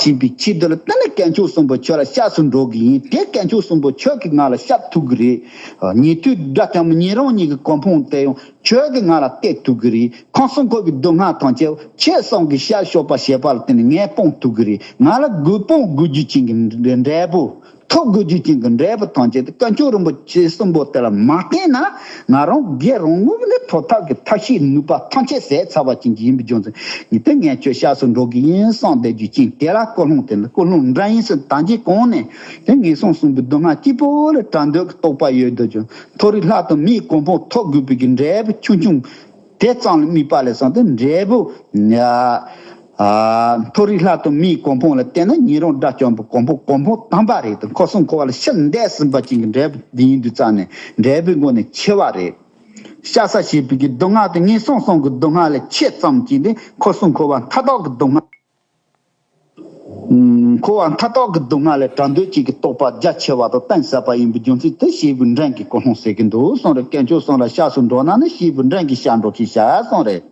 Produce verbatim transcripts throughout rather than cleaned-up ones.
ཞེས་པའི་ཆེད་དུ་ལ་དེ་ནི་དཀོན་མཆོག་གསུམ་པོ་ཁྱོད་ལ་སྐྱབས་སུ་འགྲོ་གི་ཡིན། དེ་དཀོན་མཆོག་གསུམ་པོ་ཁྱོད་ཀྱིས་ང་ལ་སྐྱབས་ཐུབ་གི་རེད། ཉན་ཐོས་དགྲ་བཅོམ་པ་ཉན་རང་གཉིས་ཀྱི་གོ་འཕང་དེ་ཡང་ཁྱོད་ཀྱིས་ང་ལ་སྟེར་ཐུབ་གི་རེད། ཁམས་གསུམ་འཁོར་བའི་སྡུག་བསྔལ་ཐམས་ཅད་ཁྱེད་གསུམ་གྱིས་ཤར་ཕྱོགས་པ་ཞེས་པ་ལ་བརྟེན་ནས་ངས་སྤང་ཐུབ་གི་རེད། ང་ལ་དགོས་སྤང་དགོས་རྒྱུ་ཅན་གྱི་འབྲས་བུ། ཐོབ་དགོས་རྒྱུ་ཅན་གྱི་འབྲས་བུ་ཐམས་ཅད་དེ་དཀོན་མཆོག་རིན་པོ་ཆེ་གསུམ་པོ་དེ་ལ་མ་བརྟེན་ན། ང་རང་སྒེར་རང་ངོས་ནས་ཐོབ་ཐབས་ཀྱི་ཐབས་ཤེས་ནུས་པ་ཐམས་ཅད་ཟད་ཚར་བ་ཅན་གྱི་ཡིན་པའི་རྒྱུ་མཚན་ནི་དེ། ངས་ཁྱོད་སྐྱབས་སུ་འགྲོ་གི་ཡིན་བསམ་བསྡད་རྒྱུ་ཅན་དེ་ལ་ཀུན་སློང་དེ་ནི་ཀུན་སློང་འདྲ་ཡིན་ཟེར། ད་གིན་གོང་ནས་དེ་ངན་སོང་གསུམ་པོའི་སྡུག་བསྔལ་གཅིག་པོ་ལ་དྲག་འདོད་ཀྱི་རྟོག་པ་ཡོད་དུས་ཀྱང་མཐོ་རིས་ལྷ་དང་མིའི་གོ་འཕང་ཐོབ་དགོས་པའི་གི་འབྲས་བུ་ཆུང་ཆུང་དེ་ཙམ་ལ་དམིགས་པ་ལས་བསམ་སྟེ་འབྲས་བུ། ཨ། མཐོ་རིས་ལྷ་དང་མིའི་གོ་འཕང་ལ་བརྟེན་ན་ཉན་རང་དགྲ་བཅོམ་པའི་གོ་འཕང་། གོ་འཕང་དམ་པ་རེད་དང་། ཁམས་གསུམ་འཁོར་བ་ལ་ཕྱིར་འདས་ཟིན་པ་ཅན་གྱི་འབྲས་བུ་འདི་ཡིན་དུས་ཙམ་ནས་འབྲས་བུའི་སྒོ་ནས་ཆེ་བ་རེད། སྐྱེ་ས་བྱེད་པའི་གི་སྡུག་བསྔལ་དེ་ངན་སོང་གསུམ་གྱི་སྡུག་བསྔལ་ལས་ཆེ་ཙམ་གྱིས་ནི་ཁམས་གསུམ་འཁོར་བ་མཐའ་དག་གི་སྡུག་བསྔལ། འཁོར་བ་མཐའ་དག་གི་སྡུག་བསྔལ་ལས་དྲག་འདོད་ཅན་གྱི་རྟོག་པ་རྒྱ་ཆེ་བ་དང་གཏིང་ཟབ་པ་ཡིན་པའི་རྒྱུ་མཚན་དེ་ཞེ་བའི་འབྲིང་གི་ཀུན་སློང་ཟེར་གྱི་འདུག་གསུངས་རེད། དཀོན་མཆོག་གསུམ་ལ་སྐྱབས་སུ་འགྲོ་ན་ནི་ཞེ་བའི་འབྲིང་གི་སྐྱབས་འགྲོ་ཞེས་བྱ་གསུངས་རེད།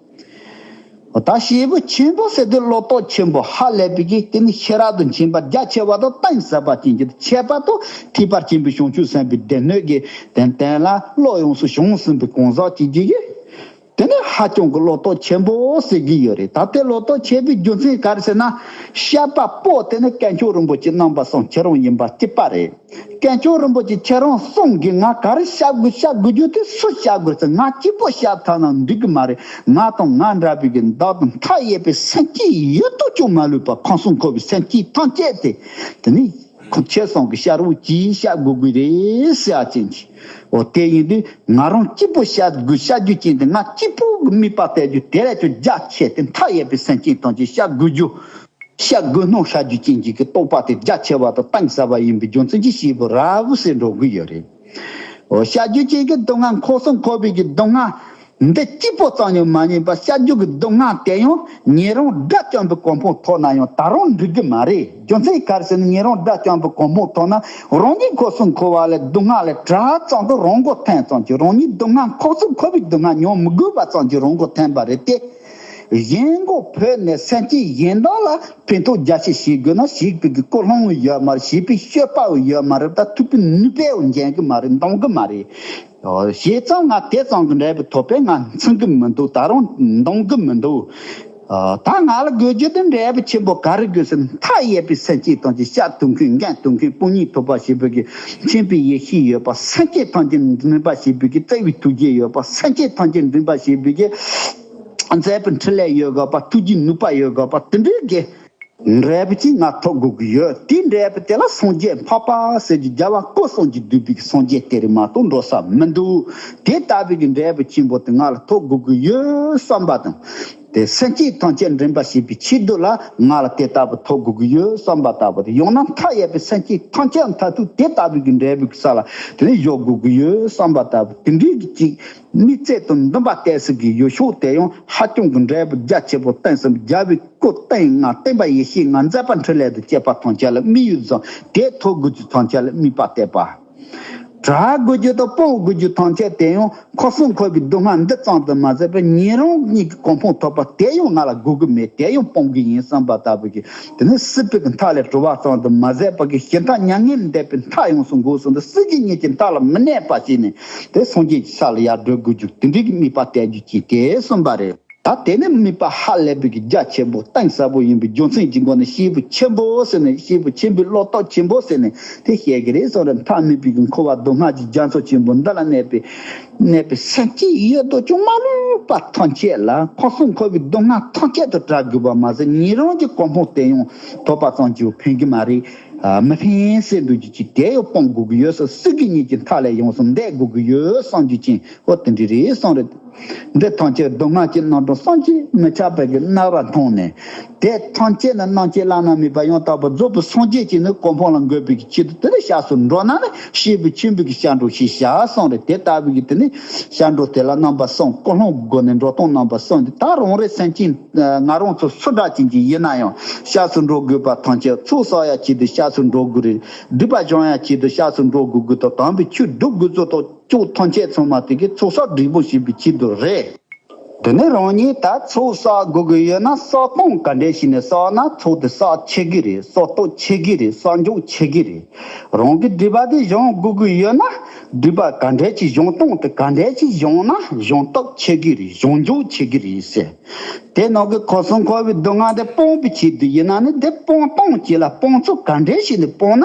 ད་ཞེ་བའི་ཆེན་པོ་ཟེར་དུས་ལོག་རྟོག་ཆེན་པོ་ཧ་ལས་པའི་གི་དེ་ནི་ཤེས་རབ་ཏུ་འཆིང་བ་རྒྱ་ཆེ་བ་དང་གཏིང་ཟབ་པ་ཅན་གྱི་ཁྱད་པར་དུ་ཐེག་པ་ཆེན་པོའི་བྱང་ཆུབ་སེམས་དཔའི་སྡེ་སྣོད་ཀྱི་དོན་དོན་ལ་བློ་ཡོངས་སུ་བྱང་ཟིན་པའི་གང་ཟག་ཅིག་གིས། དེ་ནི་ཧ་ཅང་གི་ལོག་རྟོག་ཆེན་པོ་ཟེར་གྱི་ཡོད་རེད། ད་ལྟའི་ལོག་རྟོག་ཆེ་བའི་རྒྱུ་མཚན་ག་རེ་ཟེར་ན། བཤད་པ་པོ་དེ་ནི་དཀོན་མཆོག་རིན་པོ་ཆེ་རྣམ་པ་གསུམ་ཁྱེད་རང་ཡིན་པ་གཅིག་པ་རེད། དཀོན་མཆོག་རིན་པོ་ཆེ་ཁྱེད་རང་གསུམ་གྱིས་ང་ག་རེ་བཤད་དགོས་བཤད་དགོས་རྒྱུ་དེ་སུ་བཤད་དགོས་ཟེར། ང་གཅིག་པོ་བཤད་ཐལ་ན་འགྲིག་གི་མ་རེད། ང་དང་ང་འདྲ་བའི་གི་བདག་དང་མཐའ་ཡས་པའི་སེམས་ཅན་ཡོད་དོ་ཅོག་མ་ལུས་པ་ཁམས་གསུམ་འཁོར་བའི་སེམས་ཅན་ཐམས་ཅད་དེ། དེ་ནི། ཁོ་ཁྱེད་གསུམ་གྱིས་བཤད་རོགས་གྱིས་བཤད་དགོས་ཀྱི་རེད་ཟེར་ཡ་ཅན་གྱི། འོ་དེ་ཡིན་དུས་ང་རང་གཅིག་པུ་བཤད་དགོས་བཤད་རྒྱུ་ཅན་དེ་ང་གཅིག་པུ་གི་དམིགས་པ་གཏད་རྒྱུ་དེ་ལས་ཀྱང་རྒྱ་ཆེ་སྟེ་མཐའ་ཡས་པའི་སེམས་ཅན་ཐམས་ཅད་བཤད་དགོས་རྒྱུ། བཤད་དགོས་སྣང་བཤད་རྒྱུ་ཅན་གྱི་གི་རྟོག་པ་དེ་རྒྱ་ཆེ་བ་དང་གཏིང་ཟབ་པ་ཡིན་པའི་རྒྱུ་མཚན་གྱིས་ཞེ་བའི་རབ་ཟེར་འགྲོ་གི་ཡོད་རེད། འོ་བཤད་རྒྱུ་ཅན་གྱི་སྡུག་བསྔལ་ཁམས་གསུམ་འཁོར་བའི་གི་སྡུག་བསྔལ། འདི་གཅིག་པོ་ཙམ་ཡང་མ་ཡིན་པར་བཤད་རྒྱུ་གི་སྡུག་བསྔལ་དེ་ཡང་ཉན་རང་དགྲ་བཅོམ་པའི་གོ་འཕང་ཐོབ་ན་ཡང་ད་རུང་འགྲིག་གི་མ་རེད། རྒྱུ་མཚན་ག་རེ་ཟེར་ན་ཉན་རང་དགྲ་བཅོམ་པའི་གོ་འཕང་ཐོབ་ན་རང་ཉིད་ཁམས་གསུམ་འཁོར་བ་ལས་སྡུག་བསྔལ་ལས་དྲག་ཙམ་དུ་རང་མགོ་ཐོན་ཙམ་གྱིས་རང་ཉིད་སྡུག་བསྔལ་ཁམས་གསུམ་འཁོར་བའི་སྡུག་བསྔལ་མྱོང་མི་དགོས་པ་ཙམ་གྱིས་རང་མགོ་ཐོན་པ་རེད་དེ། གཞན་མགོ་ཕོད་ནས་སེམས་ཅན་གཞན་དག་ལ་ཕན་ཐོགས་རྒྱ་ཆེ་བྱེད་དགོས་ན་བྱེད་པའི་གི་ཀུན་སློང་ཡོད་མ་རེད། བྱེད་པའི་སྤྱོད་པ་ཡོད་མ་རེད། ད་ཐུབ་པའི་ནུས་པས་འཇོན་གི་མ་རེད། འདང་གི་མ་རེད། བྱས་ཙང་ང་དེ་ཙམ་གྱི་འབྲས་བུ་ཐོབ་པས་ང་འཚེར་གི་མི་འདུག་ད་རུང་འདང་གི་མི་འདུག་ད་ང་ལ་དགོས་རྒྱུ་དེ་འབྲས་བུ་ཆེན་པོ་ག་རེ་དགོས་ཟེར་ན། མཐའ་ཡས་པའི་སེམས་ཅན་ཐམས་ཅད་སྐྱབས་ཐུབ་མཁན་འགན་ཐུབ་མཁན་དཔུང་གཉེན་ཐུབ་པ་ཞེས་པའི་གི་མཁྱེན་པའི་ཡེ་ཤེས་ཡོད་པ། སེམས་ཅན་ཐམས་ཅད་འདྲེན་པ་ཞེས་པའི་གི་བརྩེ་བའི་ཐུགས་རྗེ་ཡོད་པ། སེམས་ཅན་ཐམས་ཅད་འདྲེན་པ་ཞེས་པའི་གི་མཛད་པའི་འཕྲིན་ལས་ཡོད་དགོས་པ། ཐུགས་རྗེ་ནུས་པ་ཡོད་དགོས་པ། དེ་འདྲའི་གི་འབྲས་བུ་ཅིག་ང་ཐོབ་དགོས་ཀྱི་ཡོད། དེའི་འབྲས་བུ་དེ་ལ་སངས་རྒྱས་འཕགས་པ་ཟེར་གྱི་རྒྱལ་བ་སྐུ་གསུམ་གྱིས་བསྡུས་པའི་སངས་རྒྱས་དེ་རེད་མ་གཏོགས་འགྲོ་ས་མི་འདུག་དེ་ལྟ་བུའི་གི་འབྲས་བུ་ཆེན་པོ་དེ་ང་ལ་ཐོབ་དགོས་ཀྱི་ཡོད་བསམ་པ་དང་། དེ་སེམས་ཅན་ཐམས་ཅད་འདྲེན་པ་བྱེད་པའི་ཆེད་དུ་ལ་ང་ལ་དེ་ལྟ་བུ་ཐོབ་དགོས་ཀྱི་ཡོད་བསམ་པ་ལྟ་བུ་དེ། ཡང་ན་མཐའ་ཡས་པའི་སེམས་ཅན་ཐམས་ཅད་མཐར་ཐུག་དེ་ལྟ་བུའི་གི་འབྲས་བུ་གི་ས་ལ་དེ་ནས་འཇོག་དགོས་ཀྱི་ཡོད་བསམ་པ་ལྟ་བུ་དེ་འདྲའི་གི་ཅིག་དམིགས་བརྩེ་དང་འདུན་པ་གཏད་སའི་གི་ཡུལ་ཕྱོགས་དེ་ཡང་ཧ་ཅང་གི་འབྲས་བུ་རྒྱ་ཆེ་པོ་བསྟན་སོང་། རྒྱལ་བའི་སྐུ་བསྟན་ང་། བསྟན་པ་ཡེ་ཤེས་ང་། མཛད་པ་འཕྲིན་ལས་དང་བཅས་པ་ཐམས་ཅད་ལ་དམིགས་ཡུལ་བཟང་། དེ་ཐོབ་དགོས་རྒྱུ་ཐམས་ཅད་ལ་དམིགས་པ་གཏད་པ། དྲག་དགོས་རྒྱུ་དང་སྤོང་དགོས་རྒྱུ་ཐམས་ཅད་དེ་ཡང་ཁམས་གསུམ་འཁོར་བའི་སྡུག་བསྔལ་འདི་ཙམ་དུ་མ་ཟད་པར་ཉན་རང་ཉིད་ཀྱི་གོ་འཕང་ཐོབ་པ་དེ་ཡང་ང་ལ་དགོས་ཀྱི་མེད། དེ་ཡང་སྤོང་གི་ཡིན་བསམ་པ་ལྟ་བུ་གི། དེ་ནི་སྲིད་པའི་གི་མཐའ་ལས་གྲོལ་བ་ཙམ་དུ་མ་ཟད་པར་གི་ཞི་མཐའ་མྱ་ངན་འདས་པའི་མཐའ་ཡོངས་སུ་འགོག་ཟིན་ཏེ་སྲིད་ཀྱི་གཉིས་ཀྱི་མཐའ་ལ་མི་གནས་པ་བྱས་ནས་དེ་སངས་རྒྱས་ཀྱི་ས་ལ་ཡར་བགྲོད་དགོས་རྒྱུ་དེ་འདྲའི་གི་དམིགས་པ་གཏད་རྒྱུ་ཅིག་དེ་གསུངས་པ་རེད། ད་དེ་ནི་དམིགས་པ་ཧ་ལས་པའི་གི་རྒྱ་ཆེན་པོ་གཏིང་ཟབ་པོ་ཡིན་པའི་རྒྱུ་མཚན་གྱི་སྒོ་ནས་སྐྱེས་བུ་ཆེན་པོ་ཟེར་ནས་སྐྱེས་བུ་ཆེན་པོའི་ལོག་རྟོག་ཆེན་པོ་ཟེར་ནས་དེ་བཤད་གི་རེད་གསུངས་རེད། མཐའ་མེད་པའི་གི་འཁོར་བ་སྡུག་བསྔལ་གྱི་རྒྱ་མཚོ་ཆེན་པོ་འདི་ལ་གནས་པའི་གནས་པའི་སེམས་ཅན་ཡོད་དོ་ཅོག་མ་ལུས་པ་ཐམས་ཅད་ལ་ཁམས་གསུམ་འཁོར་བའི་སྡུག་བསྔལ་ཐམས་ཅད་དུ་བྲལ་དགོས་པ་མ་ཟད་ཉན་རང་གི་གོ་འཕང་དེ་ཡང་ཐོབ་པ་ཙམ་གྱིས་ཕན་གི་མ་རེད། མི་ཕན་ཟེར་འདུག་རྒྱུ་ཅིག་དེ་ཡང་སྤོང་དགོས་ཀྱི་ཡོད་ཟེར། སྲིད་ཀྱི་གཉིས་ཀྱི་མཐའ་ལས་ཡོངས་སུ་འདས་དགོས་ཀྱི་ཡོད་བསམ་རྒྱུ་ཅན་འོ་དེ་འདྲ་རེད་གསུངས་རེད། འདི་ཐམས་ཅད་སྡུག་བསྔལ་གྱི་རྣམ་གྲངས་བསམ་གྱིས་མི་ཁྱབ་པའི་གི་རྣ་བར་མཐོང་ནས། དེ་ཐམས་ཅད་ནི་རྣམ་མཁྱེན་བླ་ན་མེད་པ་ཡང་དག་པར་རྫོགས་པའི་སངས་རྒྱས་ཀྱི་ནི་གོ་འཕང་ལ་འགོད་པའི་གི་ཆེད་དུ་དེ་ལ་སྐྱབས་སུ་འགྲོ་ན་ནི་སྐྱེས་བུ་ཆེན་པོའི་གི་སྐྱབས་འགྲོ་ཞེས་བྱ་གསུངས་རེད། དེ་ལྟ་བུའི་གི་དེ་ནི་སྐྱབས་འགྲོ་དེ་ལ་རྣམ་པ་གསུམ་ཀུན་སློང་སྒོ་ནས་འགྲོ་སྟངས་རྣམ་པ་གསུམ་དེ་ད་རང་རེ་སེམས་ཅན་ང་རང་ཚོ་སུ་འདྲ་ཅན་གྱི་ཡིན་ན་ཡང་སྐྱབས་སུ་འགྲོ་དགོས་པ་ཐམས་ཅད་ཚོགས་བསགས་ཡ་ཆེད་དུ་སྐྱབས་སུ་འགྲོ་དགོས་རེད། སྡིག་པ་སྦྱོང་ཡ་ཆེད་དུ་སྐྱབས་སུ་འགྲོ་དགོས་དགོས་དང་དམ་པའི་ཆོས་སྒྲུབ་དགོས་ཚུལ་དང་ཅོག་ཐམས་ཅད་ཚང་མ་དེ་གའི་ཚོགས་བསགས་འབྲས་བུ་ཞེས་པའི་ཆེད་དུ་རེད། དེ་ནས་རང་ཉིད་ད་ཚོགས་བསགས་དགོས་ཀྱི་ཡོད་ན་བསགས་སྟངས་ག་འདྲས་ཞིག་ནས་བསགས་ན་ཚོགས་དེ་བསགས་ཆེ་གི་རེད། བསགས་སྟོབས་ཆེ་གི་རེད། བསགས་མགྱོགས་ཆེ་གི་རེད། རང་གི་སྒྲིབ་པ་དེ་སྦྱོང་དགོས་ཀྱི་ཡོད་ན་སྒྲིབ་པ་ག་འདྲས་ཀྱི་སྦྱོང་སྟངས་དེ་ག་འདྲས་ཀྱི་སྦྱོང་ན་སྦྱོང་སྟོབས་ཆེ་གི་རེད། སྦྱོང་མགྱོགས་ཆེ་གི་རེད་ཟེར། དེ་ནང་གི་འཁོར་གསུམ་འཁོར་བའི་སྡུག་བསྔལ་དེ་སྤོང་བའི་ཆེད་དུ་ཡིན་ན་ནི་དེ་སྤོང་སྟངས་ཀྱི་ལ་སྤོང་ཚུལ་ག་འདྲས་ཞིག་ནས་སྤོང་ན་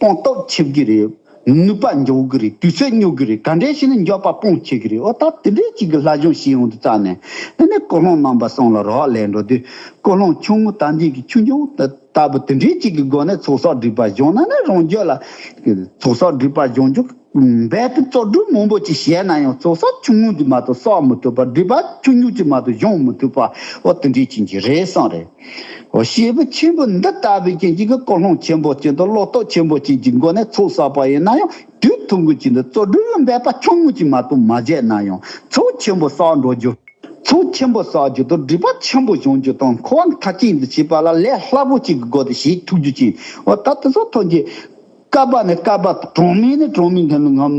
སྤོང་སྟོབས་ཆེ་གི་རེད། ནུས་པ་འཇོག་གི་རེད། དུས་ཚོད་སྙོག་གི་རེད། ག་འདྲས་ཞིག་ནས་མགྱོགས་པ་སྤོང་ཆེ་གི་རེད། འོ་ད་དེ་འདྲས་ཅིག་གི་སློབ་སྦྱོང་བྱེད་ཡོང་དུས་ཙང་ནས་དེ་ནས་ཀུན་སློང་རྣམ་པ་གསུམ་ལ་རག་ལས་འགྲོ་དུས་ཀུན་སློང་ཆུང་ངུ་དང་འདི་གི་ཆུང་ཆུང་ལྟ་བུ་དེ་འདྲས་ཅིག་གི་སྒོ་ནས་ཚོགས་བསགས་སྒྲིབ་པ་སྦྱོང་ན་ནི་རང་རྒྱུད་ལ་ཚོགས་བསགས་སྒྲིབ་པ་སྦྱོང་རྒྱུ་འབད་པའི་བརྩོན་འགྲུས་མང་པོ་ཅིག་བྱས་ན་ཡང་ཚོགས་བསགས་ཆུང་ངུ་དེ་མ་གཏོགས་བསགས་མི་ཐུབ་པ། སྒྲིབ་པ་ཆུང་ངུ་ཅིག་མ་གཏོགས་སྦྱོང་མི་ཐུབ་པ། འོ་དེ་འདྲས་ཅིག་གི་རེད་བསམ་རེད། འོ་སྐྱེས་བུ་ཆེན་པོ་འདི་ལྟ་བུའི་རྐྱེན་གྱིས་ཀྱི་ཀུན་སློང་ཆེན་པོ་ཅན་དང་བློ་སྟོབས་ཆེན་པོ་ཅན་གྱི་སྒོ་ནས་ཚོགས་བསགས་པ་ཡིན་ན་ཡང་དུས་ཐུང་ངུ་ཅིག་འདི་བརྩོན་འགྲུས་ཀྱི་འབད་པ་ཆུང་ངུ་ཅིག་མ་གཏོགས་མ་བྱས་ན་ཡང་ཚོགས་ཆེན་པོ་བསགས་འགྲོ་རྒྱུ། ཚོགས་ཆེན་པོ་བསགས་རྒྱུ་དང་སྒྲིབ་པ་ཆེན་པོ་སྦྱོང་རྒྱུ་དང་འཁོར་བ་མཐའ་དཔྱད་འདི་བྱེད་པ་ལ་ལས་སླ་པོ་ཅིག་གི་སྒོ་དེ་བྱེད་ཐུབ་རྒྱུ་ཅན། འོ་ད་དེ་ཚོ་ཐོན་གྱི། བསྐལ་པ་ནས་བསྐལ་པ། གྲངས་མེད་ནས་གྲངས་མེད་ངམ་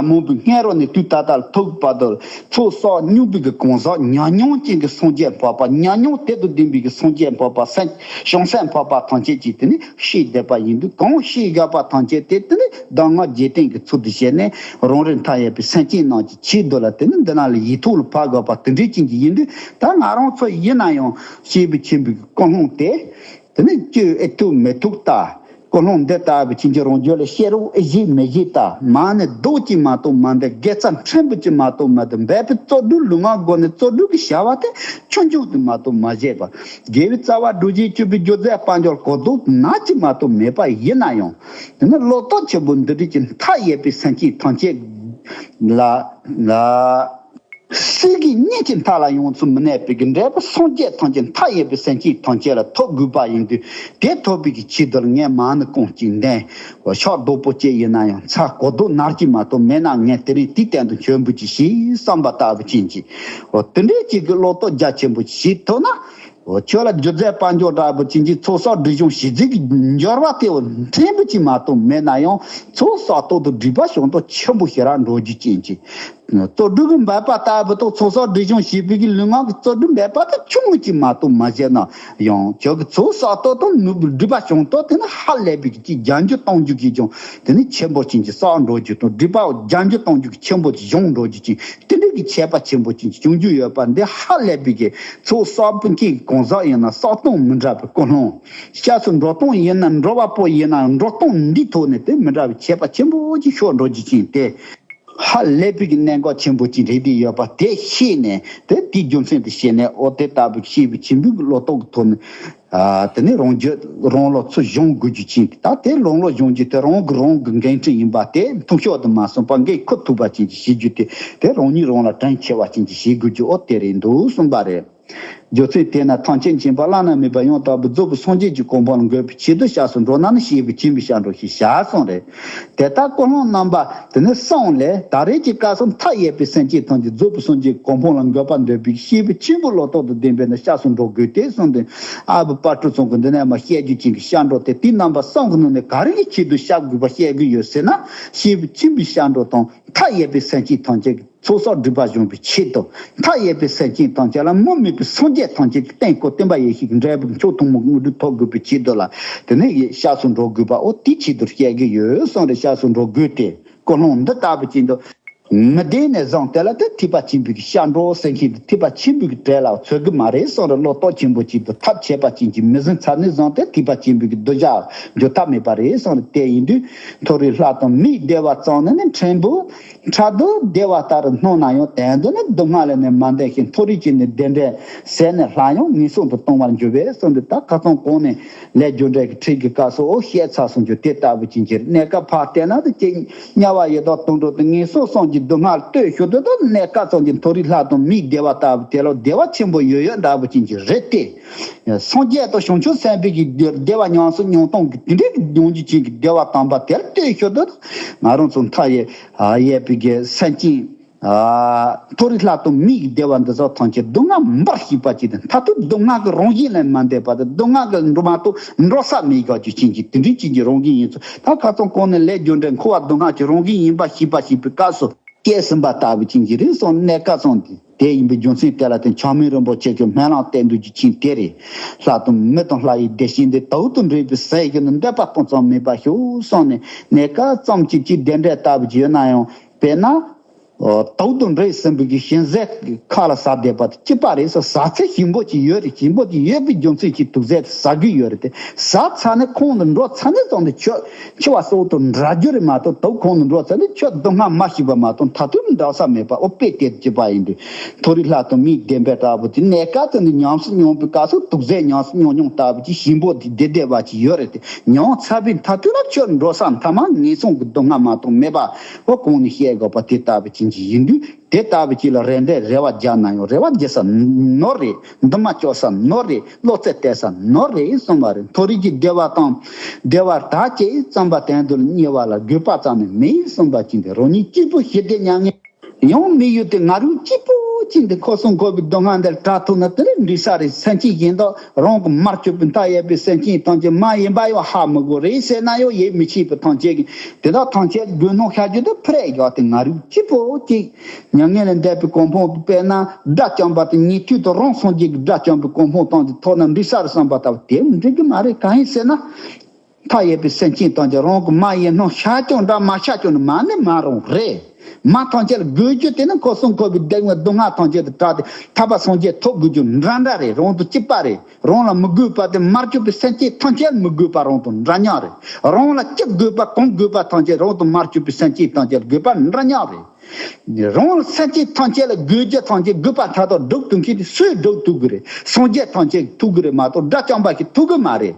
མང་པོའི་སྔ་རོལ་ནས་དུས་ད་ལྟ་ལ་ཐུག་པ་དང་ཚོགས་བསགས་མྱོང་བའི་གི་གང་ཟག་ཉམས་མྱོང་ཅན་གྱི་སངས་རྒྱས་འཕགས་པ། ཉམས་མྱོང་དེ་དང་ལྡན་པའི་གི་སངས་རྒྱས་འཕགས་པ། སེམས་བྱང་སེམས་འཕགས་པ་ཐམས་ཅད་ཀྱིས་དེ་ནི་ཤེས་བསྡད་པ་ཡིན་དུས་གང་ཤེས་བཞག་པ་ཐམས་ཅད་དེ་དེ་ནི་གདམས་ངག་རྒྱལ་བསྟན་གྱི་ཚུལ་དུ་བྱས་ནས་རང་རེ་མཐའ་ཡས་པའི་སེམས་ཅན་རྣམས་ཀྱི་ཆེད་དུ་ལ་དེ་ནི་འདི་ན་ལ་ཡིག་ཐོག་ལ་ཕབ་དགོས་པ་དེ་འདྲའི་ཅན་གྱི་ཡིན་དུས་ད་ང་རང་ཚོ་ཡིན་ན་ཡང་སྐྱེས་བུ་ཆེན་པོའི་གི་ཀུན་སློང་དེ། དེ་ནས་སྐྱོན་ཨེ་ཐུག་མི་ཐུག་ལྟ། ཀུན་སློང་འདི་ལྟ་བུ་ཅན་གྱི་རང་རྒྱུད་ལ་བཤད་རོགས་ཨེ་བཞེས་མི་བཞེས་ལྟ། མ་ཎི་རྡོག་གཅིག་མ་གཏོགས་མ་འདོན། དགེ་རྩ་ཕྲན་བུ་ཅིག་མ་གཏོགས་མ་འདོན། འབད་པའི་བརྩོན་འགྲུས་ལུས་ངག་སྒོ་ནས་བརྩོན་འགྲུས་ཀྱི་བྱ་བ་དེ་ཆུང་ཆུང་དུ་མ་གཏོགས་མ་བྱས་པ། དགེ་བའི་རྩ་བ་སྒྲུབ་བྱེད་སྤྱོད་པའི་སྒྱུ་རྩལ་དཔལ་འབྱོར་གོ་ལྡོག་ནག་ཅིག་མ་གཏོགས་མེད་པ་ཡིན་ན་ཡང་། དེ་ནི་བློ་སྟོབས་ཆེན་པོ་འདི་འདྲ་ཅིག་མཐའ་ཡས་པའི་སེམས་ཅན་ཐམས་ཅད་ལ་ལ། སྲིད་ཀྱི་གཉེན་གྱི་མཐའ་ལ་ཡོངས་སུ་མི་གནས་པའི་གི་འབྲས་བུ་སངས་རྒྱས་ཐམས་ཅད་མཐའ་ཡས་པའི་སེམས་ཅན་ཐམས་ཅད་ལ་ཐོབ་དགོས་པ་ཡིན་དུས་དེ་ཐོབ་པའི་གི་ཆེད་དུ་ལ་ངས་མ་ཎི་རྐང་གཅིག་འདོན། འོ་ཕྱག་རྡོག་པོ་གཅིག་ཡིན་ན་ཡང་ཚ་གོ་ལྡོག་ནར་གཅིག་མ་གཏོགས་མེད་ན་ངས་དེ་རིང་དེའི་སྟེང་དུ་མཆོད་འབུལ་ཅིག་ཞེས་བསམ་པ་ལྟ་བུ་ཅན་གྱི། འོ་དེ་འདྲའི་ཅིག་གི་བློ་སྟོབས་རྒྱ་ཆེན་པོ་ཞིག་ཐོབ་ན། འོ་ཁྱོད་ལ་སྒྱུ་རྩལ་དཔལ་འབྱོར་འདྲ་པོ་ཅན་གྱི་ཚོགས་བསགས་སྒྲིབ་སྦྱོང་བྱེད་རྩིས་ཀྱི་འབྱོར་བ་དེ་འོ་ཕྲན་བུ་ཅིག་མ་གཏོགས་མེད་ན་ཡང་ཚོགས་བསགས་སྟོབས་དང་སྒྲིབ་པ་སྦྱོང་སྟོབས་ཆེན་པོ་ཞེ་དྲག་འགྲོ་རྒྱུ་ཅན་གྱི། བརྩོན་འགྲུས་ཀྱི་འབད་པ་ལྟ་བུ་དང་ཚོགས་བསགས་སྒྲིབ་སྦྱོང་བྱེད་པའི་གི་ལུས་ངག་གི་བརྩོན་འགྲུས་འབད་པ་དེ་ཆུང་ངུ་ཅིག་མ་གཏོགས་མ་བྱས་ན་ཡང་ཁྱོད་ཀྱི་ཚོགས་བསགས་སྟོབས་དང་ནུས་པ་སྒྲིབ་པ་སྦྱོང་སྟོབས་དེ་ནི་ཧ་ལས་པའི་གི་ཅིག་རྒྱ་འགྱུར་གཏོང་རྒྱུ་གི་ཅུང་དེ་ནི་ཆེན་པོ་ཅན་གྱི་བསགས་འགྲོ་རྒྱུ་དང་སྒྲིབ་པ་རྒྱ་འགྱུར་གཏོང་རྒྱུ་གི་ཆེན་པོ་ཅིག་སྦྱོང་འགྲོ་རྒྱུ་ཅན་དེ་འདྲའི་གི་ཁྱད་པར་ཆེན་པོ་ཅན་གྱི་བྱུང་རྒྱུ་ཡོད་པ་འདི་ཧ་ལས་པའི་གི་ཚོགས་བསགས་པའི་གི་གང་ཟག་ཡིན་ན་བསགས་སྟངས་མི་འདྲ་བའི་ཀུན་སློང་། སྐྱབས་སུ་འགྲོ་སྟངས་ཡིན་ན་འགྲོ་བ་པོ་ཡིན་ན་འགྲོ་སྟངས་འདི་ཐོག་ནས་དེ་མི་འདྲ་བའི་ཁྱད་པར་ཆེན་པོ་ཅིག་ཤོར་འགྲོ་རྒྱུ་ཅན་དེ། ཧ་ལས་པའི་གི་གནད་འགག་ཆེན་པོ་ཅིག་རེད་དེ་ཡོད་པ་དེ་ཤེས་ནས་དེ་དེའི་རྒྱུ་མཚན་དེ་ཤེས་ནས་འོ་དེ་ལྟ་བུའི་སྐྱེས་བུ་ཆེན་པོའི་གི་བློ་སྟོབས་ཀྱི་ཐོག་ནས་ཨ་དེ་ནས་རང་རྒྱུད་རང་བློ་ཚུར་སྦྱོང་དགོས་རྒྱུ་ཅན་ད་དེ་རང་བློ་སྦྱོང་རྒྱུ་དེ་རང་གི་རང་གི་འགན་འཁྲི་ཡིན་པ་དེ་མཐུན་ཕྱོགས་དུ་མ་སོང་པ་འགན་ཁུར་ཐུབ་པ་ཅན་གྱི་བྱེད་རྒྱུ་དེ་དེ་རང་ཉིད་རང་ལ་དྲིན་ཆེ་བ་ཅན་གྱི་བྱེད་དགོས་རྒྱུ་འོ་དེ་རེད་འདུག་གསུངས་པ་རེད། རྒྱུ་མཚན་དེས་ན་ཐམས་ཅད་མཁྱེན་པ་བླ་ན་མེད་པ་ཡང་དག་པར་རྫོགས་པའི་སངས་རྒྱས་ཀྱི་གོ་འཕང་ལ་འགོད་པའི་ཆེད་དུ་སྐྱབས་སུ་འགྲོ་ན་ནི་སྐྱེས་བུ་ཆེན་པོའི་སྐྱབས་འགྲོ་ཞེས་བྱ་གསུངས་རེད། དེ་ལྟར་ཀུན་སློང་རྣམ་པ་དེ་ནི་གསུམ་ལས་ད་རེས་ཀྱི་སྐབས་སུ་མཐའ་ཡས་པའི་སེམས་ཅན་ཐམས་ཅད་རྫོགས་པའི་སངས་རྒྱས་གོ་འཕང་ལ་འགོད་པར་འདོད་པའི་སྐྱེས་བུ་ཆེན་པོའི་བློ་སྟོབས་དང་ལྡན་པས་ན་སྐྱབས་སུ་འགྲོ་དགོས་ཏེ་གསུངས་ཏེ། ཨ་བུ་དཔལ་སྤྲུལ་ཚང་གིས་འདི་ནས་མ་བཤད་རྒྱུ་ཅན་གྱི་སྐྱབས་འགྲོ་དེ་དེའི་རྣམ་པ་གསུམ་གྱི་ནང་ནས་ག་རེ་གི་ཆེད་དུ་བཤད་དགོས་པ་བཤད་གི་ཡོད་ཟེར་ན། སྐྱེས་བུ་ཆེན་པོའི་སྐྱབས་འགྲོ་དང་མཐའ་ཡས་པའི་སེམས་ཅན་ཐམས་ཅད་ཀྱི་ཚོགས་བསགས་སྒྲིབ་པ་སྦྱོང་བའི་ཆེད་དུ། མཐའ་ཡས་པའི་སེམས་ཅན་ཐམས་ཅད་ལ་མུ་མེད་པའི་སངས་རྒྱས་ཐམས་ཅད་ཀྱི་རྟེན་སྐུ་སྟོན་པ་ཡེ་ཤེས་ཀྱི་འབྲས་བུ་མཆོག་ཐུན་མོང་དངོས་གྲུབ་ཐོབ་དགོས་པའི་ཆེད་དུ་ལ། དེ་ནས་སྐྱབས་སུ་འགྲོ་དགོས་པ་འོ་དེའི་ཆེད་དུ་བཤད་གི་ཡོད་གསུངས་རེད། སྐྱབས་སུ་འགྲོ་དགོས་ཏེ་ཀུན་སློང་འདི་ལྟ་བུ་ཅན་དུ། མི་བདེན་ནས་བཟུང་དེ་ལ་དེ་ཐེག་པ་ཆེན་པོའི་སྐྱབས་འགྲོ་ཟེར་མཁན་དེ་ཐེག་པ་ཆེན་པོའི་གྲལ་ལ་ཚུད་གི་མ་རེད་གསུངས་རེད། བློ་སྟོབས་ཆེན་པོ་ཅན་དུ་ཐབས་ཆད་པ་ཅན་གྱི་མི་ཟིན་ཚར་ནས་བཟུང་སྟེ་ཐེག་པ་ཆེན་པོའི་གི་གདུལ་བྱ་འགྱུར་ཐབས་མེད་པ་རེད་གསུངས་རེད། དེ་ཡིན་དུས་མཐོ་རིས་ལྷ་དང་མིའི་བདེ་བ་ཙམ་ནི་ནི་ཕྲན་བུ་ཕྲག་དོག་བདེ་བ་ལྟར་སྣང་ན་ཡང་དོན་དུ་ནི་སྡུག་བསྔལ་ལས་ནི་མ་འདས་ཤིང་མཐོ་རིས་ཀྱི་ནི་བདེ་འབྲས་ཟད་ནས་ལྷ་ཡང་ངན་སོང་དུ་ལྟུང་བར་འགྱུར་བས་གསུངས་ཏེ། ད་ཁ་སང་གོང་ནས་ལས་རྒྱུ་འབྲས་ཀྱི་ཁྲིད་ཀྱི་སྐབས་སུ་འོ་བཤད་ཚར་སོང་རྒྱུ་དེ་ལྟ་བུ་ཅན་གྱི་གནས་སྐབས་ཕར་བལྟས་ན་དེ་ཅིག་དམྱལ་བ་ཡི་དྭགས་དུད་འགྲོ་དང་ངན་སོང་གསུམ་གྱི་སྡུག་བསྔལ་ལྟོས་ཤོར་དུས་དང་གནས་སྐབས་ཙམ་གྱི་མཐོ་རིས་ལྷ་དང་མིའི་བདེ་བ་ལྟ་བུ་དེ་ལ་བདེ་བ་ཆེན་པོ་ཡོད་ཡོད་འདྲ་བོ་ཅན་གྱི་རེད་དེ། སངས་རྒྱས་དང་བྱང་ཆུབ་སེམས་དཔའི་གི་བདེ་བ་ཉམས་སུ་མྱོང་སྟངས་ཀྱི་དེ་འདྲའི་གི་ཡོང་རྒྱུ་ཅན་གྱི་བདེ་བ་དམ་པ་དེ་ལ་ལྟོས་ཤོར་དུས་ང་རང་ཚོ་མཐའ་ཡས་ཡས་པའི་གི་སེམས་ཅན། མཐོ་རིས་ལྷ་དང་མིའི་བདེ་བ་འདི་ཚོ་ཐམས་ཅད་སྡུག་བསྔལ་འབར་ཞིག་པ་ཅིག་དང་མཐར་ཐུག་སྡུག་བསྔལ་གྱི་རང་བཞིན་ལས་མ་འདས་པ་དང་སྡུག་བསྔལ་གྱི་འགྲོ་མ་གཏོགས་འགྲོ་ས་མེད་དགོས་རྒྱུ་ཅན་གྱི་དེ་འདྲའི་ཅན་གྱི་རང་བཞིན་ཡིན་ཚུལ་ད་ཁ་སང་གོང་ནས་ལས་རྒྱུ་འབྲས་འཁོར་བ་སྡུག་བསྔལ་གྱི་རང་བཞིན་ཡིན་པ་ཤེས་པ་ཤེས་པའི་སྐབས་སུ་སྐྱེས་ཟིན་པ་ལྟ་བུ་ཅན་གྱི་རིགས་སོགས་གནས་སྐབས་སོང་དེ། དེ་ཡིན་པའི་རྒྱུ་མཚན་དེ་ལ་བརྟེན་ཆགས་མེད་རིན་པོ་ཆེ་གི་སྨོན་ལམ་བཏབ་འདོད་ཀྱི་ཆེད་དེ་རེད། ལྷ་དང་མི་དང་ལྷ་ཡི་བདེ་སྐྱིད་འདི་དུག་དང་འདྲེས་པའི་ཟས་ཤིག་ནི་འདོད་པ་སྤུ་ཙམ་མེད་པར་ཤོག་བསམ་ནས། གནས་སྐབས་ཙམ་གཅིག་གཅིག་བདེ་འབྲས་ལྟ་བུ་ཅིག་ཡོད་ན་ཡང་། དཔེར་ན། དུག་དང་འདྲེས་ཟིན་པའི་གི་ཞིམ་ཟས་ཁ་ལ་ཟ་བསྡད་པ་དེ་གཅིག་པ་རེད་ཟེར། ཟ་ཚད་ཞིམ་པོ་ཅིག་ཡོད་རེད། ཞིམ་པོ་ཅིག་ཡོད་པའི་རྒྱུ་མཚན་གྱིས་དུག་ཟས་དེ་ཟ་གི་ཡོད་རེད་དེ། ཟ་ཚར་ནས་ཁོང་དུ་འགྲོ་ཚར་ནས་ཙམ་དུ་ཁྱོད་འཆི་བ་སོགས་དང་འདྲ་རྒྱུ་རེད་མ་གཏོགས། དུག་ཁོང་དུ་འགྲོ་ཚར་ནས་ཁྱོད་སྡུག་བསྔལ་མ་ཤེས་པ་མ་གཏོགས། མཐར་ཐུག་འདྲ་ས་མེད་པ། འོ་དཔེ་དེ་གཅིག་པ་ཡིན་དུས། མཐོ་རིས་ལྷ་དང་མིའི་བདེན་པ་ལྟ་བུ་དེ། གནས་སྐབས་དེ་ནི་ཉམས་སུ་མྱོང་བའི་སྐབས་སུ་དུག་ཟས་ཉམས་སུ་མྱོང་མྱོང་ལྟ་བུ་ཅིག་ཞིམ་པོ་དེ་བདེ་བདེ་བ་ཅིག་ཡོད་རེད་དེ། མྱོང་ཚར་བའི་མཐར་ཐུག་ལ་ཁྱོད་འགྲོ་ས་མཐའ་མ་ངན་སོང་གི་སྡུག་བསྔལ་མ་གཏོགས་མེད་པ། འོ་གོང་ནས་བཤད་དགོས་པ་དེ་ལྟ་བུ་ཅན་ཅིག་ཡིན་དུས། དེ་ལྟ་བུ་ཅིག་ལ་རེ་འདོད་རེ་བ་རྒྱག་ན་ཡང་རེ་བ་རྒྱག་ས་ནོར་རེད། འདུན་མ་བཅོལ་ས་ནོར་རེད། བློ་རྩེ་གཏད་ས་ནོར་རེད་གསུངས་པ་རེད། མཐོ་རིས་ཀྱི་བདེ་བ་དང་བདེ་བར་བདག་བསྐྱེད་བརྩམས་པ་དོན་དུ་བསྙེལ་བ་ལ་དགོས་པ་ཙམ་ནི་མེད་གསུངས་པ་ཅིག་འདི་རང་ཉིད་གཅིག་པུ་ཞི་བདེ་མྱ་ངན། ཡང་མི་ཡུལ་དེ་ང་རང་གཅིག་པོ་གཅིག་འདི་འཁོར་གསུམ་འཁོར་བའི་སྡུག་བསྔལ་འདིར་བྲལ་ཐུབ་ན་དེ་ལས་འགྲིག་ས་རེད། སེམས་ཅན་གཞན་དག་རང་གི་མར་གྱུར་པའི་མཐའ་ཡས་པའི་སེམས་ཅན་ཐམས་ཅད་མ་ཡིན་པ་ཡང་ཧ་མི་གོ་རེད་ཟེར་ན་ཡང་ཡིད་མི་ཆེས་པའི་ཐམས་ཅད་ཀྱིས་དེ་དག་ཐམས་ཅད་དགོས་སྣང་ཤར་རྒྱུ་དེ་ཕི་རེ་བཞག་སྟེ་ང་རང་གཅིག་པོ་གཅིག་མྱ་ངན་ལས་འདས་པའི་གོ་འཕང་དུ་དཔེར་ན་དགྲ་བཅོམ་པ་དེ་ཉན་ཐོས་དང་རང་སངས་རྒྱས་ཀྱི་དགྲ་བཅོམ་པའི་གོ་འཕང་བཏང་སྟེ་ཐོབ་ན་འགྲིག་ས་རེད་བསམ་པ་ལྟ་བུ་དེ་འགྲིག་གི་མ་རེད། གང་ཡིན་ཟེར་ན། མཐའ་ཡས་པའི་སེམས་ཅན་ཐམས་ཅད་རང་གི་མ་ཡིན་སྣང་ཤར་ཀྱང་འདྲ་མ་ཤར་ཀྱང་འདྲ་མ་ནི་མ་རུང་རེད། མ་ཐམས་ཅད་ལ་དགོས་རྒྱུ་དེ་ནི་འཁོར་གསུམ་འཁོར་བའི་སྡུག་བསྔལ་སྡུག་བསྔལ་ཐམས་ཅད་དུ་བྲལ་ཏེ་ཐར་པ་སངས་རྒྱས་ཐོབ་དགོས་རྒྱུ་འདྲ་འདྲ་རེད། རང་དང་གཅིག་པ་རེད། རང་ལ་མི་དགོས་པ་དེ་མར་གྱུར་པའི་སེམས་ཅན་ཐམས་ཅད་ལ་མི་དགོས་པ་རང་དང་འདྲ་མཉམ་རེད། རང་ལ་ཅི་དགོས་པ་གང་དགོས་པ་ཐམས་ཅད་རང་དང་མར་གྱུར་པའི་སེམས་ཅན་ཐམས་ཅད་ལ་དགོས་པ་འདྲ་མཉམ་རེད། རང་ལ་སེམས་ཅན་ཐམས་ཅད་ལ་དགོས་རྒྱུ་ཐམས་ཅད་དགོས་པ་མཐའ་དག་སྒྲུབ་ཐུབ་མཁན་དེ་སུས་སྒྲུབ་ཐུབ་ཀྱི་རེད། སངས་རྒྱས་ཐམས་ཅད་ཐུབ་ཀྱི་རེད་མ་གཏོགས་དགྲ་བཅོམ་པ་ཞིག་ཐུབ་ཀྱི་མ་རེད།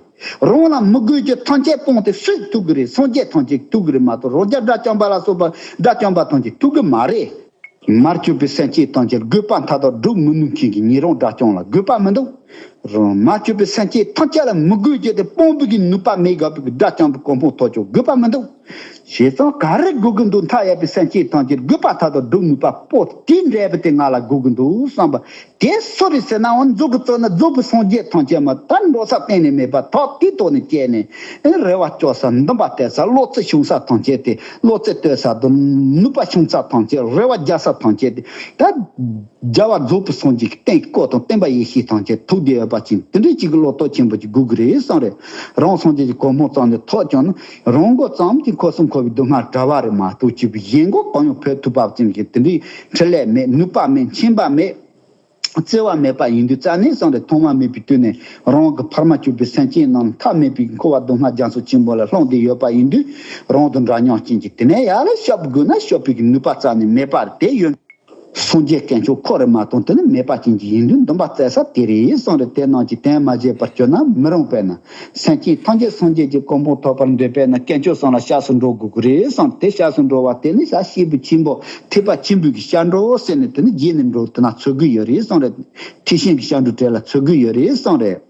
རང་ལ་མི་དགོས་རྒྱུ་ཐམས་ཅད་སྤངས་ཏེ་སུས་ཐུབ་ཀྱི་རེད། སངས་རྒྱས་ཐམས་ཅད་ཐུབ་ཀྱི་རེད་མ་གཏོགས་རང་རྒྱལ་དགྲ་བཅོམ་པ་ལ་སོགས་པ་དགྲ་བཅོམ་པ་ཐམས་ཅད་ཐུབ་ཀྱི་མ་རེད། མར་གྱུར་པའི་སེམས་ཅན་ཐམས་ཅད་དགོས་པ་མཐའ་དག་སྒྲུབ་མི་ནུས་མཁན་གྱི་ཉན་རང་དགྲ་བཅོམ་ལ་དགོས་པ་མི་འདུག་རང་མར་གྱུར་པའི་སེམས་ཅན་ཐམས་ཅད་ལ་མི་དགོས་རྒྱུ་དེ་སྤོང་བའི་གི་ནུས་པ་མེད་དགག་པའི་གི་དགྲ་བཅོམ་པའི་གོ་འཕང་ཐོབ་ཆོག་དགོས་པ་མི་འདུག་བྱས་ཙང་ག་རེ་དགོས་ཀྱི་འདུག་མཐའ་ཡས་པའི་སེམས་ཅན་ཐམས་ཅད་དགོས་པ་མཐའ་དག་སྒྲུབ་ནུས་པ་པོ་དེ་འདྲ་བ་དེ་ང་ལ་དགོས་ཀྱི་འདུག་བསམ་པ། དེ་སུ་རེད་ཟེར་ན་འོ་མཛོད་ཀྱི་གཙོ་ན་རྫོགས་པའི་སངས་རྒྱས་ཐམས་ཅད་མ་ད་འགྲོ་ས་གཏན་ནས་མེད་པ་ཐོག་དེའི་ཐོག་ནས་བསྐྱལ་ནས། ཨེ་རེ་བ་བཅོལ་ས་འདུན་པ་གཏད་ས་བློ་རྩེ་ཤོང་ས་ཐམས་ཅད་དེ་བློ་རྩེ་གཏོད་ས་དང་ནུས་པ་ཤོང་ས་ཐམས་ཅད་རེ་བ་རྒྱག་ས་ཐམས་ཅད་དེ་ད་རྒྱལ་བ་རྫོགས་པའི་སངས་རྒྱས་ཀྱི་བསྟན་བཀོད་དང་བསྟན་པ་ཡེ་ཤེས་ཐམས་ཅད་ཐུགས་བདེ་ཡོད་པ་ཅན་དེ་འདྲའི་ཅིག་གི་བློ་སྟོབས་ཆེན་པོ་ཅིག་དགོས་ཀྱི་རེད་བསམ་རེད། རང་སངས་རྒྱས་ཀྱི་གོ་འཕང་ཙམ་ནས་ཐོབ་ཀྱང་ན་རང་མགོ་ཙམ་གྱིས་འཁོར་གསུམ་འཁོར་བའི་སྡུག་བསྔལ་བྲལ་བ་རེད་མ་གཏོགས་ཅིག་གཞན་མགོ་གང་ཡང་འཕོ་ཐུབ་པ་ཅན་གྱི་དེ་འདྲའི་འཕྲིན་ལས་མེད། ནུས་པ་མེད། མཁྱེན་པ་མེད། བརྩེ་བ་མེད་པ་ཡིན་དུས་རྩ་ནས་བསམ་རེ་ཐོག་མ་མེད་པའི་དུས་ནས་རང་གི་ཕ་མ་གྱུར་པའི་སེམས་ཅན་རྣམས་མཐའ་མེད་པའི་འཁོར་བ་སྡུག་བསྔལ་རྒྱ་མཚོ་ཆེན་པོ་ལ་ལྷུང་སྟེ་ཡོད་པ་ཡིན་དུས་རང་དང་འདྲ་མཉམ་ཅན་གྱི་དེ་ནས་ཡར་ལ་སྐྱོབ་དགོས་ན་སྐྱོབ་པའི་གི་ནུས་པ་རྩ་ནས་མེད་པ་དེ་ཡོད། སངས་རྒྱས་དཀོན་མཆོག་ཁོ་རེ་མ་གཏོགས་དེ་ནི་མེད་པ་ཅན་གྱི་ཡིན་དུས་འདུན་པ་བཙལ་ས་དེ་རེད་བསམ་རེ། དེ་རྣམས་ཀྱི་དོན་མ་བྱས་པར་གྱུར་ན་མི་རུང་བས་ན། སེམས་ཅན་ཐམས་ཅད་སངས་རྒྱས་ཀྱི་གོ་འཕང་ཐོབ་པར་འདོད་པས་ན་དཀོན་མཆོག་གསུམ་ལ་སྐྱབས་སུ་འགྲོ་དགོས་ཀྱི་རེད་བསམ། དེ་སྐྱབས་སུ་འགྲོ་བ་དེ་ནི་བྱ་སྐྱེས་བུ་ཆེན་པོ་ཐེག་པ་ཆེན་པོའི་གི་སྐྱབས་འགྲོ་ཟེར་ནས་དེ་ནི་རྗེས་ནས་འགྲོ་དེ་ན་འཚོལ་གི་ཡོད་རེད་བསམ་རེད། ཐེག་ཆེན་གྱི་སྐྱབས་འགྲོ་གྲལ་ལ་འཚོལ་གི་ཡོད་རེད་བསམ་རེད།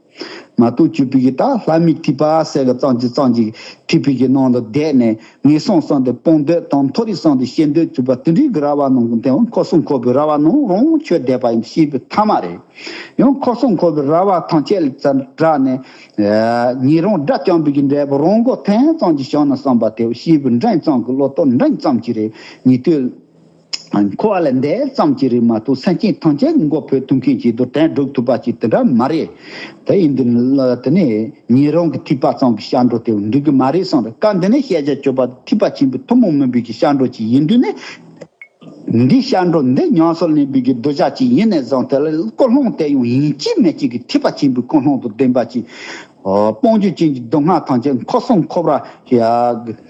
མ་གཏོགས་གྱུར་པའི་གི་ད་ལྷ་མིའི་ཐེག་པ་ཟེར་གི་ཙམ་གྱི་ཙམ་གྱི་ཐེག་པའི་གི་ནང་དུ་བསྡད་ནས་ངན་སོང་གསུམ་དེ་སྤོང་འདོད་དང་མཐོ་རིས་གསུམ་དེ་སྐྱེ་འདོད་གྱུར་པ་དེ་འདྲའི་གི་ར་བ་ནང་གི་དེ་འཁོར་གསུམ་འཁོར་བའི་ར་བ་ནང་རང་ཆོས་བསྡད་པ་ཡིན་ཤེས་པའི་ཐ་མ་རེད། ཡང་འཁོར་གསུམ་འཁོར་བའི་ར་བ་ཐམས་ཅད་ལ་བཙལ་དྲགས་ནས། ཉེ་རང་དགྲ་བཅོམ་པའི་གི་འབྲས་བུ་རང་མགོ་ཐོན་ཙམ་གྱི་བྱང་ན་བསམ་པ་དེ་ཤེས་པའི་འབྲིང་ཙམ་གྱི་བློ་སྟོབས་འབྲིང་ཙམ་གྱི་རེད། ཉེ་དུས་འཁོར་བ་ལས་འདས་ཙམ་གྱི་རེད་མ་གཏོགས་སེམས་ཅན་ཐམས་ཅད་མགོ་འཕོ་ཐུབ་མཁན་ཅིག་ཏུ་དོན་སྒྲུབ་ཐུབ་པ་ཅིག་དེ་འདྲ་མ་རེད། དེ་ཡིན་དུས་དེ་ནས་ཉེ་རང་གི་ཐེག་པ་ཙམ་གྱི་སྐྱབས་འགྲོ་དེ་འགྲིག་གི་མ་རེད་བསམ་རེད། སྐབས་འདི་ནས་བཤད་བྱ་སྤྱོད་པ་ཐེག་པ་ཆེན་པོའི་ཐུན་མོང་མིན་པའི་གི་སྐྱབས་འགྲོ་ཅིག་ཡིན་དུས་ནས། འདི་སྐྱབས་འགྲོ་འདི་ཉམས་སུ་ལེན་པའི་གི་གདུལ་བྱ་ཅིག་ཡིན་ནས་བཟུང་དེ་ལ་ཀུན་སློང་དེ་ཡང་ཡིན་གཅིག་མིན་གཅིག་གི་ཐེག་པ་ཆེན་པོའི་ཀུན་སློང་དང་ལྡན་པ་ཅིག་སྤོང་རྒྱུ་ཅན་གྱི་སྡུག་བསྔལ་ཐམས་ཅད་འཁོར་གསུམ་འཁོར་བར་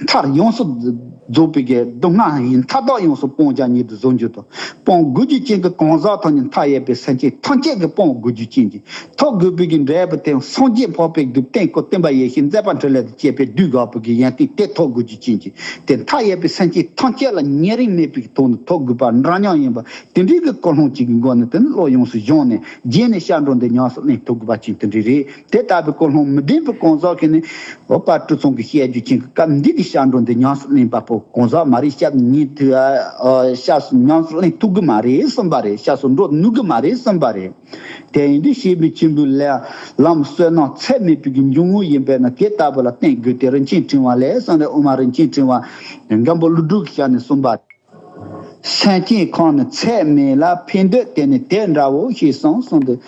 མཐར་ཡོངས་སུ་རྫོགས་པའི་གི་སྡུག་བསྔལ་ཡིན་མཐའ་དག་ཡོངས་སུ་སྤོང་བྱ་ཉིད་དུ་བཟུང་རྒྱུ་དང་། སྤོང་དགོས་རྒྱུ་ཅན་གྱི་གང་ཟག་ཐམས་ཅད་མཐའ་ཡས་པའི་སེམས་ཅན་ཐམས་ཅད་ཀྱིས་སྤོང་དགོས་རྒྱུ་ཅན་གྱི་ཐོབ་དགོས་པའི་གི་འབྲས་བུ་དེ་སངས་རྒྱས་འཕགས་པའི་གི་བསྟན་སྐུ་བསྟན་པ་ཡེ་ཤེས་མཛད་པ་འཕྲིན་ལས་དང་བཅས་པའི་བསྡུས་དགོས་པའི་གི་ཡོན་ཏན་དེ་ཐོབ་དགོས་རྒྱུ་ཅན་གྱི་དེ་མཐའ་ཡས་པའི་སེམས་ཅན་ཐམས་ཅད་ལ་ཉེ་རིང་མེད་པའི་གི་ཐོག་ནས་ཐོབ་དགོས་པ་འདྲ་མཉམ་ཡིན་པ་དེ་འདྲའི་གི་ཀུན་སློང་ཅིག་གི་སྒོ་ནས་དེ་ནི་བློ་ཡོངས་སུ་སྦྱངས་ནས་རྗེས་ནས་སྐྱབས་འགྲོ་འདི་ཉམས་སུ་ལེན་ཐུབ་དགོས་པ་ཅན་དེ་འདྲ་རེད། དེ་ལྟ་བུའི་ཀུན་སློང་མི་ལྡན་པའི་གང་ཟག་གིས་ནི་འོ་དཔལ་སྤྲུལ་ཚང་གིས་བཤད་རྒྱུ་ཅན་གྱི་སྐབས་འདི་གི་སྐྱབས་འགྲོ་འདི་ཉམས་སུ་ལེན་པ་པོ་གང་ཟག་མ་རེད། སྐྱབས་ཉིད་དུ་ཨ་སྐྱབས་སུ་ཉམས་སུ་ལེན་ཐུབ་གི་མ་རེད་གསུངས་པ་རེད། སྐྱབས་སུ་འགྲོ་ནུས་གི་མ་རེད་གསུངས་པ་རེད། དེ་ཡིན་དུས་སྐྱེས་བུ་ཆེན་པོའི་ལམ་བསོད་ནམས་ཚད་མེད་པའི་གི་འབྱུང་བ་ཡིན་པས་ན་དེ་ལྟ་བུ་ལ་བརྟེན་དགོས་ཏེ་རིན་ཆེན་ཕྲེང་བ་ལས་གསུངས་ཏེ་དབུ་མ་རིན་ཆེན་ཕྲེང་བ་མགོན་པོ་ཀླུ་སྒྲུབ་ཀྱི་ཞལ་ནས་གསུངས་པ། སེམས་ཅན་ཁོང་ནི་ཚད་མེད་ལ། ཕན་འདོད་དེ་ནི་དེ་འདྲའོ་ཞེས་གསུངས་གསུངས་ཏེ།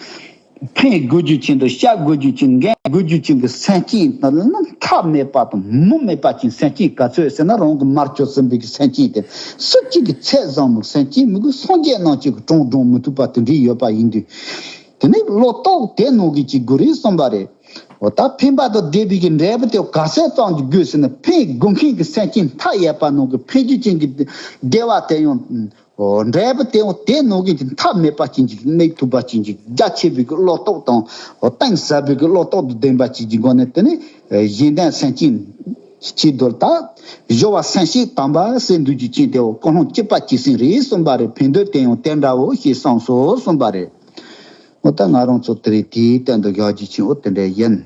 ཕན་དགོས་རྒྱུ་ཅན་དང་བཤགས་དགོས་རྒྱུ་ཅན། འགན་དགོས་རྒྱུ་ཅན་གྱི་སེམས་ཅན་དག་ལ་ནི་མཐའ་མེད་པ་དང་མུ་མེད་པ་ཅན། སེམས་ཅན་ག་ཚོད་ཟེར་ན་རང་གི་མར་གྱུར་ཟིན་པའི་གི་སེམས་ཅན་དེ་སུ་གཅིག་གི་ཚད་བཟང་མོ་སེམས་ཅན་མི་དགོས། སངས་རྒྱས་རྣམས་ཀྱི་གྲངས་བགྲང་མི་ཐུབ་པ་དེ་འདྲའི་ཡོད་པ་ཡིན་དུས། དེ་ནས་བློ་རྟོགས་དེ་ནང་གི་ཅིག་དགོས་རེད་གསུངས་པ་རེད། འོ་ད་ཕན་པ་དང་བདེ་བའི་གི་འབྲས་བུ་དེ་ག་ཚད་ཙམ་གྱི་དགོས་ཟེར་ན། ཕན་དགོས་མཁན་གྱི་སེམས་ཅན་མཐའ་ཡས་པ་ནང་གི་ཕན་རྒྱུ་ཅན་གྱི་བདེ་བ་དེ་ཡང་། འོ་འབྲས་བུ་དེ་ཡང་དེ་ནང་གི་མཐའ་མེད་པ་ཅན་གྱི་སྨིན་ཐུབ་པ་ཅན་གྱི་རྒྱ་ཆེ་བའི་གི་བློ་རྟོགས་དང་། འོ་གཏིང་ཟབ་པའི་གི་བློ་རྟོགས་དང་ལྡན་པ་ཅན་གྱི་སྒོ་ནས། དེ་ནས་གཞན་དོན་སེམས་ཅན་སྤྱི་དོར་ད་སྦྱོར་བ་སེམས་བསྐྱེད་དམ་པ་ཟེར་འདུག་རྒྱུ་ཅན་དེ། འོ་ཀུན་སློང་གཅིག་པ་གཅིག་སེམས་རེད་གསུངས་པ་རེད། ཕན་འདོད་དེ་ཡང་དེ་འདྲའོ་ཞེས་གསུངས་སོ་གསུངས་པ་རེད། འོ་ད་ང་རང་ཚོ་དེ་རིང་དེའི་སྟེང་དུ་བཞག་རྒྱུ་ཅན་འོ་དེ་འདྲ་ཡིན།